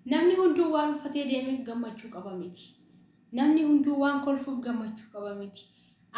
Namni hunduu waan uffatee deemeef gammachuu qaba miti. Namni hunduu waan kolfuuf gammachuu qaba miti.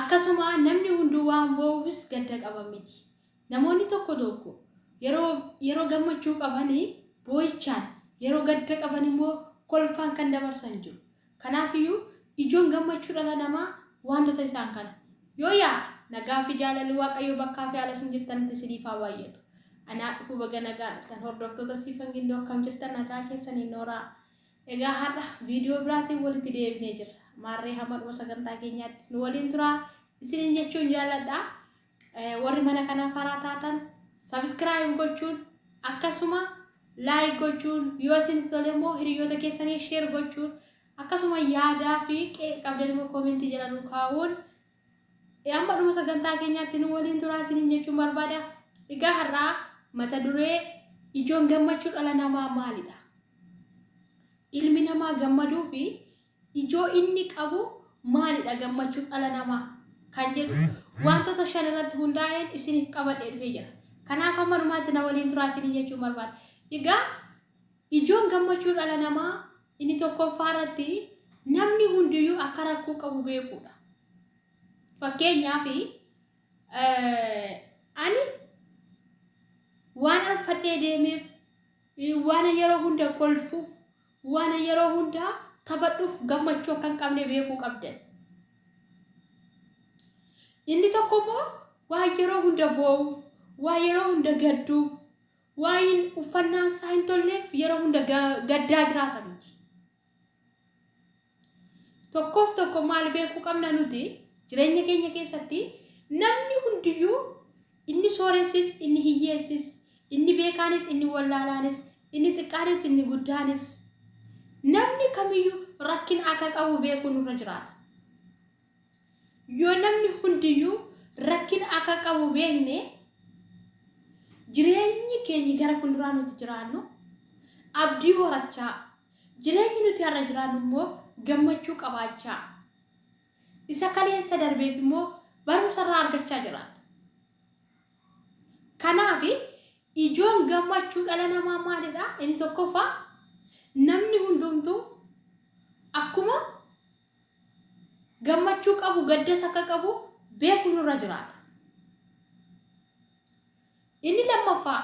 Akkasuma namni hunduu waan boo'uufis gadda qaba miti. Namoonni tokko tokko yeroo yeroo gammachuu qaban boo'ichaan, yeroo gadda qaban immoo kolfaan kan dabarsan jiru. Kanaafiyyuu ijoon gammachuu dhala namaa waantota isaan kana. Yoo yaa nagaa fi jaalalli Waaqayyoo bakkaa fi haala isin jirtanitti isiniif haa baay'atu. Anaa dhufu baga nagaan dhuftan hordoftoota Siifan Gindoo akkam jirtan nagaa keessanii nooraa. Egaa har'a viidiyoo biraatiin walitti deebinee jirra. Maarree hamma dhuma sagantaa keenyaatti nu waliin turaa isiniin jechuun jaalladha. Warri mana kanaaf haaraa taatan subscribe gochuun akkasuma like gochuun yoo isinitti tole immoo hiriyoota keessanii share gochuun akkasuma yaadaa fi qeeqa qabdan immoo koomentii jala nu kaa'uun amma dhuma sagantaa keenyaatti nu waliin turaa isiniin jechuun barbaada. Egaa har'aa mata duree ijoon gammachuu dhala namaa maalidha? Ilmi namaa gammaduu fi ijoo inni qabu maalidha gammachuun dhala namaa kan jedhu wantoota 5 irratti hundaa'een isiniif qabadhee dhufee jira. Kanaaf hamma dhumaatti na waliin turaa isiniin jechuun barbaada. Egaa ijoon gammachuu dhala namaa inni tokkoffaa irratti namni hundiyyuu akka rakkoo qabu beekuudha. Fakkeenyaaf ani waan alfadhee deemeef waan yeroo hunda kolfuuf waan yeroo hundaa taphadhuuf gammachuu akka hin qabne beekuu qabdan. Inni tokko immoo waan yeroo hunda boo'uuf, waan yeroo hunda gadduuf, waan uffannaan isaa hin tolleef yeroo hunda gaddaa jiraata miti. Tokkoof tokko maal beekuu qabna nuti jireenya keenya keessatti namni hundiyyuu inni sooressis inni hiyyeessis inni beekaanis inni wallaalaanis inni xiqqaanis inni guddaanis namni kamiyyuu rakkina akka qabu beekuu nurra jiraata. Yoo namni hundiyyuu rakkina akka qabu beekne jireenyi keenya gara fuulduraa nuti jiraannu abdii horachaa Jireenyi nuti har'a jiraannu immoo gammachuu qabaachaa, isa kaleessa darbeef immoo barumsa irraa argachaa jiraanna. Kanaaf ijoon gammachuu dhala namaa maalidha? Inni tokkoffaa namni hundumtuu akkuma gammachuu qabu gaddas akka qabu beekuu nurra jiraata. Inni lammaffaa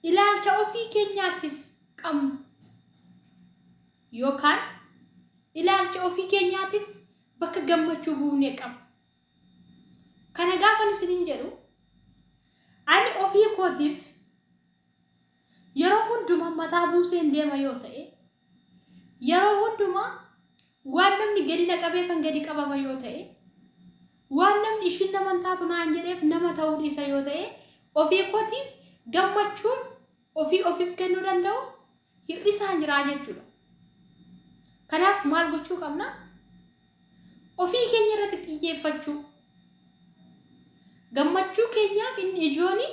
ilaalcha ofii keenyaatiif qabnu yookaan ilaalcha ofii keenyaatiif bakka gammachuu buufnee qabnu. Kana gaafan isiniin jedhu ani ofii kootiif yeroo hundumaa mataa buuseen deema yoo ta'e yeroo hundumaa waan namni gadi na qabeefan gadi qabama yoo ta'e waan namni ishiin nama hin taatu naan jedheef nama ta'uu dhiisa yoo ta'e ofii kootiif gammachuun ofii ofiif kennuu danda'u hir'isaan jiraa jechuudha. Kanaaf maal gochuu qabna? Ofii keenya irratti xiyyeeffachuu. Gammachuu keenyaaf inni ijooni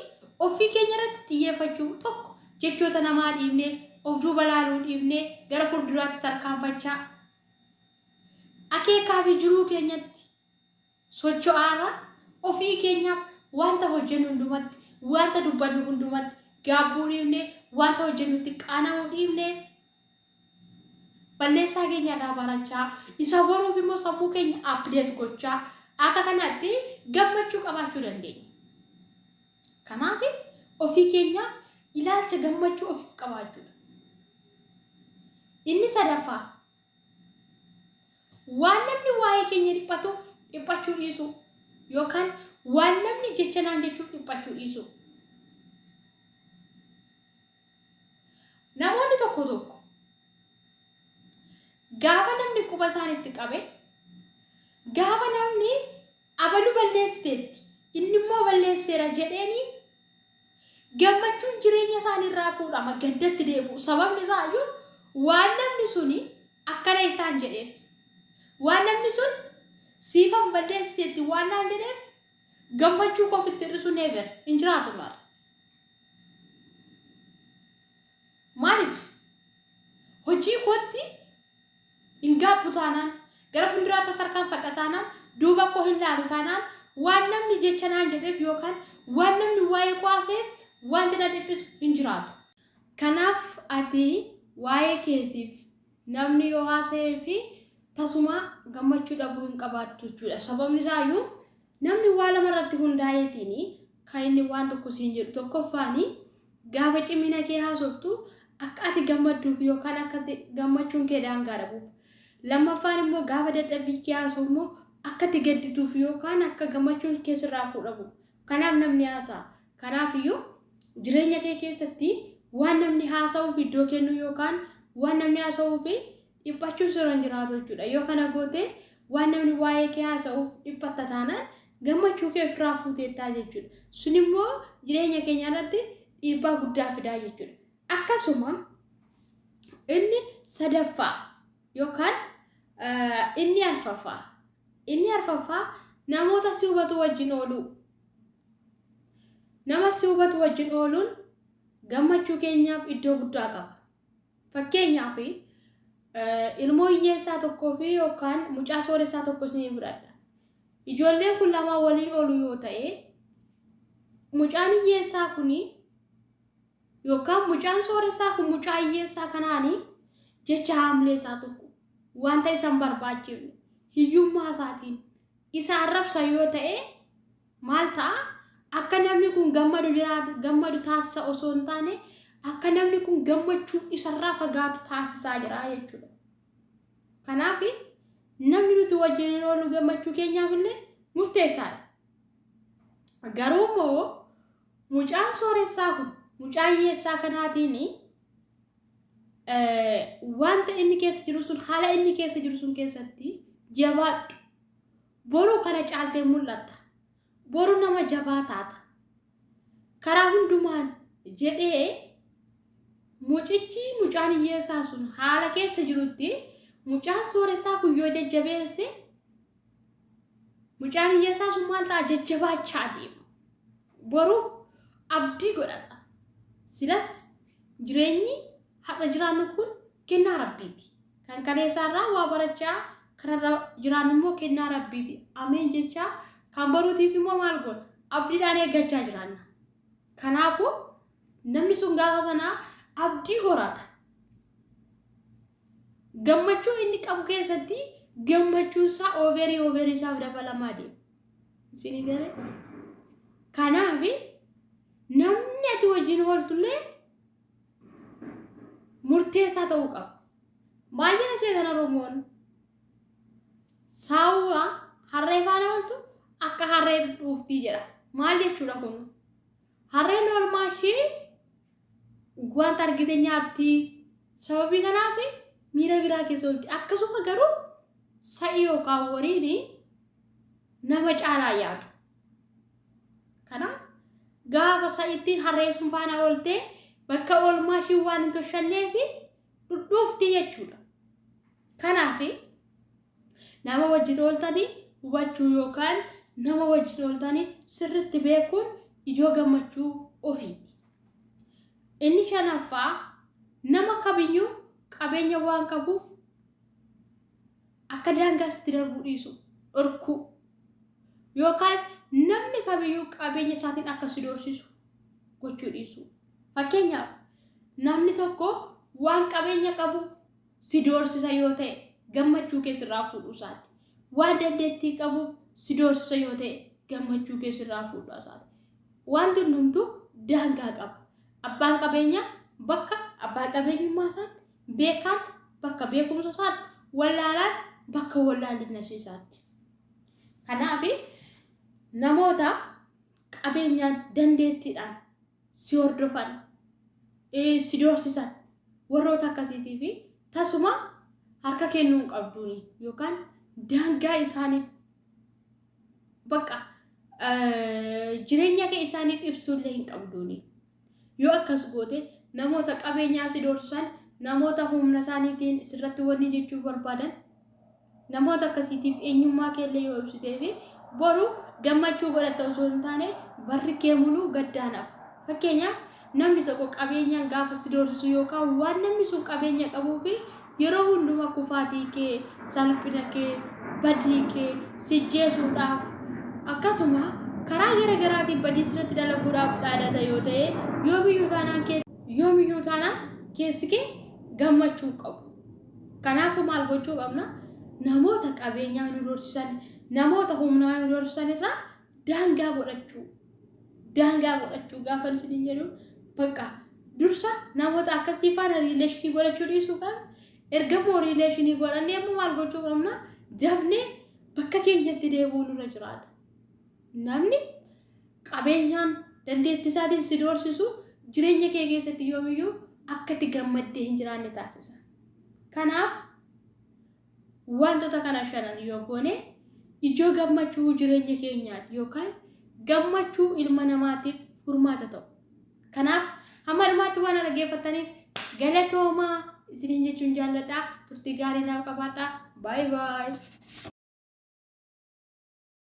ofii keenya irratti xiyyeeffachuu tokko jechoota namaa dhiibnee of duuba laaluu dhiibnee gara fuulduraatti tarkaanfachaa akeekaa fi jiruu keenyatti socho'aarra ofii keenyaaf wanta hojjennu hundumatti wanta dubbannu hundumatti gaabbuu dhiibnee wanta hojjennutti qaana'uu dhiibnee balleessaa keenya irraa barachaa isa boruuf immoo sammuu keenya update gochaa akka kanatti gammachuu qabaachuu dandeenya. Kanaaf ofii keenyaaf ilaalcha gammachuu ofiif qabaachuudha. Inni sadaffaa waan namni waa'ee keenya dhiphatuuf dhiphachuu dhiisuu yookaan waan namni jecha naan jechuuf dhiphachuu dhiisuu. Namoonni tokko tokko gaafa namni quba isaanitti qabe gaafa namni abalu balleessiteetti inni immoo balleesseera jedheeni gammachuun jireenya isaanii irraa fuudhama gaddatti deebi'u. Sababni isaa iyyuu waan namni suni akkana isaan jedheef waan namni sun siifan balleessiteetti waan naan jedheef gammachuu koo ofitti hir'isuu never hin jiraatu maal. Maaliif? Hojii kootti hin gaabbu taanaan, gara fuulduraatti tarkaanfadha taanaan, duuba koo hin laalu taanaan, waan namni jecha naan jedheef yookaan waan namni waa'ee koo haasa'eef wanti na dhiphisu hin jiraatu. Kanaaf ati Ati waa'ee keetiif namni yoo haasa'ee fi tasuma gammachuu dhabuu hin qabaattu jechuudha. Sababni isaayyuu namni waa lama irratti hundaa'eetiin kan inni waan tokko siin jedhu tokkoffaani gaafa cimina kee haasoftu akka ati gammadduuf yookaan akka gammachuun kee daangaa dhabuuf. Lammaffaan immoo gaafa dadhabbii kee haasa'u immoo akka ati gaddituuf yookaan akka gammachuun kee sirraa fuudhamuuf. Kanaaf namni haasa'a. Kanaaf iyyuu jireenya kee keessatti waan namni haasa'uuf iddoo kennuu yookaan waan namni haasa'uuf dhiphachuun sirra hin jiraatu jechuudha. Yoo kana goote waan namni waa'ee kee haasa'uuf dhiphatta taanaan gammachuu kee ofirraa fuuteettaa jechuudha. Sun immoo jireenya keenya irratti dhiibbaa guddaa fidaa jechuudha. Akkasuma inni sadaffaa yookaan inni arfaffaa inni arfaffaa namoota si hubatu wajjin ooluu. Nama si hubatu wajjin ooluun gammachuu keenyaaf iddoo guddaa qaba. Fakkeenyaaf ilmoo hiyyeessaa tokkoo fi yookaan mucaa sooressaa tokko isinii fudhadha. Ijoolleen kun lamaan waliin oolu yoo ta'e mucaan hiyyeessaa kun yookaan mucaan sooressaa kun mucaa hiyyeessaa kanaanii jecha haamlee isaa tokko wanta isa hin barbaachifne hiyyummaa isaatiin isa arrabsa yoo ta'e maal ta'a? Akka namni kun gammadu jiraatu gammadu taasisa osoo hin taane akka namni kun gammachuu isarraa fagaatu taasisaa jira jechuudha. Kanaaf namni nuti wajjin hin oolu gammachuu keenyaaf illee murteessaadha. Garuu immoo mucaan sooressaa kun mucaa hiyyeessaa kanaatiin wanta inni keessa jiru sun haala inni keessa jiru sun keessatti jabaadhu. Boru kana caaltee mul'atta. Boru nama jabaa taata. Karaa hundumaan jedhee mucichi mucaan hiyyeessaa sun haala keessa jirutti mucaan sooressaa kun yoo jajjabeesse mucaan hiyyeessaa sun maal ta'a jajjabaachaa adeema. Boruuf abdii godhata. Silas jireenyi har'a jiraannu kun kennaa Rabbiiti. Kan kaleessaarraa waa barachaa kanarra jiraannu immoo kennaa Rabbiiti. Ameen jechaa kan boruutiif immoo maal goona? Abdiidhaan eeggachaa jiraanna. Kanaafuu namni sun gaafa sanaa abdii horata. Gammachuu inni qabu keessatti gammachuun isaa ooverii ooverii isaaf dabalamaa deema. Isinii galee? Kanaaf namni ati wajjin ooltullee murteessaa ta'uu qaba. Maal jedha seetan Oromoon? Saawwa harree faana ooltu akka harree dhuuftii jedha. Maal jechuudha kun? Harreen oolmaa ishee wanta argite nyaatti. Sababii kanaaf miira biraa keessa oolti. Akkasuma garuu sa'i yookaan wariin nama caalaa yaadu. Kanaaf gaafa sa'ittiin harree sun faana ooltee bakka oolmaa ishii waan hin toshanneef dhudhuufti jechuudha. Kanaaf nama wajjin ooltanii hubachuu yookaan nama wajjin ooltanii sirriitti beekuun ijoo gammachuu ofiiti. Inni shanaffaa nama kamiyyuu qabeenya waan qabuuf akka daangaa sitti darbuu dhiisu dhorkuu yookaan namni kamiyyuu qabeenya isaatiin akka si doorsisu gochuu dhiisu. Fakkeenyaaf namni tokko waan qabeenya qabuuf si doorsisa yoo ta'e gammachuu kee sirraa fuudhuu isaati. Waan dandeettii qabuuf si doorsisa yoo ta'e gammachuu kee sirraa fuudhuu isaati. Wanti hundumtuu daangaa qaba. Abbaan qabeenyaa bakka abbaa qabeenyummaa isaatti, beekaan bakka beekumsa isaatti, wallaalaan bakka wallaalina isaatti. Kanaaf namoota qabeenyaan dandeettiidhaan si hordofan, si doorsisan warroota akkasiitii fi tasuma harka kennuu hin qabduuni yookaan daangaa isaaniif bakka jireenya kee isaaniif ibsuullee hin qabduuni. Yoo akkas goote namoota qabeenyaa si doorsisan, namoota humna isaaniitiin sirratti wanni jechuu barbaadan, namoota akkasiitiif eenyummaa keellee yoo ibsitee fi boru gammachuu godhatta osoo hin taane barri kee muluu gaddaan hafa. Fakkeenyaaf namni tokko qabeenyaan gaafa si doorsisu yookaan waan namni sun qabeenya qabuu fi yeroo hundumaa kufaatii kee, salphina kee, badii kee si jeesuudhaaf akkasuma karaa gara garaatiin badii sirratti dalaguudhaaf dhaadata yoo ta'e yoomiyyuu taanaan keessa yoomiyyuu taanaan Keessi kee gammachuu hin qabu. Kanaafuu maal gochuu qabna? Namoota qabeenyaa nu doorsisan, namoota humnaa nu doorsisan irraa daangaa godhachuu. Daangaa godhachuu gaafa isin jedhu bakka dursa namoota akkasii faana relation godhachuu dhiisuu qabna. Erga immoo relation godhannee immoo maal gochuu qabna? Dafnee bakka keenyatti deebi'uu nurra jiraata. Namni qabeenyaan dandeettii isaatiin si doorsisu jireenya kee keessatti yoomiyyuu akka itti gammaddee hin jiraanne taasisa. Kanaaf wantoota kana shanan yoo goone ijoo gammachuu jireenya keenyaati yookaan gammachuu ilma namaatiif furmaata ta'u. Kanaaf hamma dhumaatti waan dhaggeeffattaniif galatoomaa isiniin jechuun jaalladha. Turtii gaarii naaf qabaadhaa. Baay'ee baay'ee.